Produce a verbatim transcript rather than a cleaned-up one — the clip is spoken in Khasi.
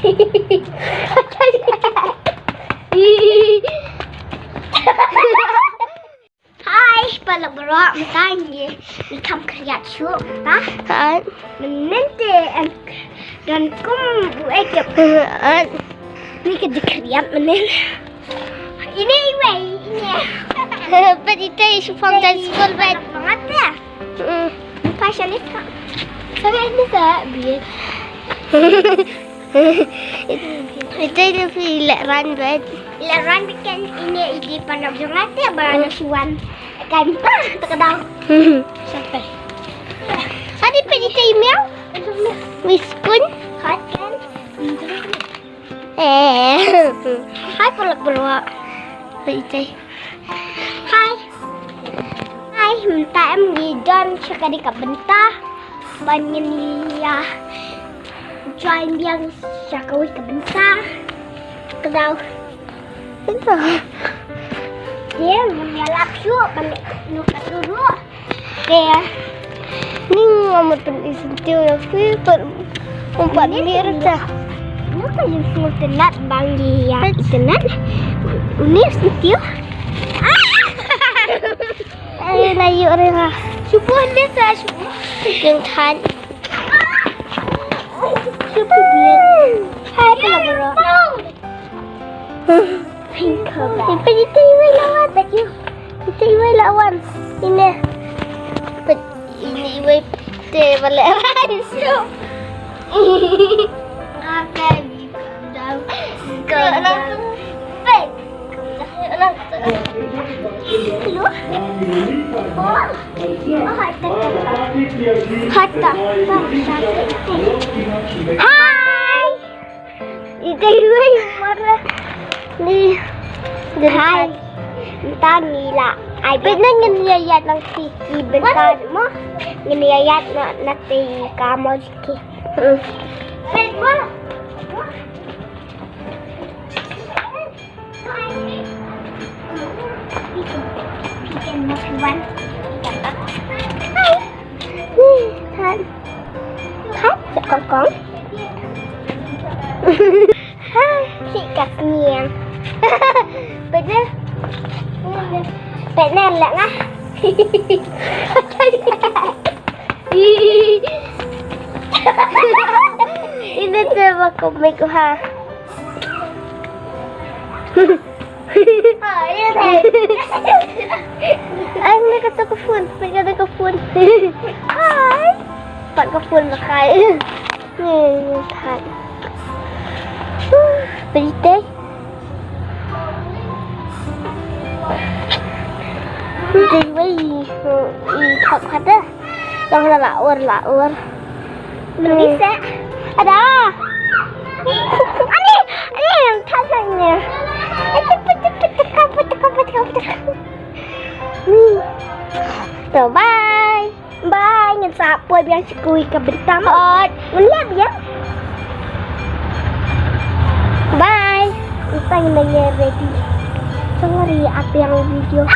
Hai, paralok baroh, mynta ngi, ngi kham khriat shuh mynta. Hai. Mynnin te em don kum u ei tip. Hai. Ngi ka jingkhriat mynnin. Ine iwei, ine. Peit ite shu phong dance school peit. Paralok baroh te. Mm. Passion is ka. Sabe ni sa biet. Ite ite phi leh run beit. Leh run beit kan ine i dei paralok jong nga te ba na shuan. Kan ta ka daw. Sampai. Adi peit ite i miau. Wiskun. Hot kan. Eh. Hai paralok baroh. Peit ite. Hai. Hai, mynta em ngi don sha kane ka bynta. Ban ngin ïa join biang sha kawei ka bynta. Ka daw. Bynta. Ye, ngin ïa lap shuh ban luk ka duru. Te ni ngam mut pyn-i syntiew ïa phi, pyn-, ym pat mih ruh ta. Ngan ka ïa sngewtynnat bang ïa internet. Uni syntiew. Ai, la ïoh re nga. Shubu ne sa shubu. Yang than. Shubu biang. Hai, paralok baroh. Pink color. Peit ite iwei la wan. Peit ite iwei la wan. Ine. Peit ine iwei te ba leh run. Shu. Nga ka ni ka daw. Ka daw. Peit. Hello. Oh. Oh, hai ta. Hai ta. Hai. Ite iwei mara ni. Hai. Mynta ngi la ai. Peit na ngin ïa ïaid lang ki, ki bynta mo. Ngin ïa ïaid na, na te ka mo ki. Peit mo. Hi. Hi, Than. Than, sa kong kong. Hi, si ka sniang. Peit na. Peit na la nga. Ina te ba ko me ko ha. Ai, ni ka to ka phone, ni ka to ka phone. Ai. Pat ka phone ba kai. Ni, ni pat. Peit te. Ni wei, i thok khat dah. Long la la or, la or. Bisa. Ada. Ani, ani yang tak ni. Hmm. So, bye. Bye. Ngin sa poi biang sha kawei ka bynta mo. Ot. Ngin leh biang. Bye. Ngin sa ngin ready. Sorry, apa yang video.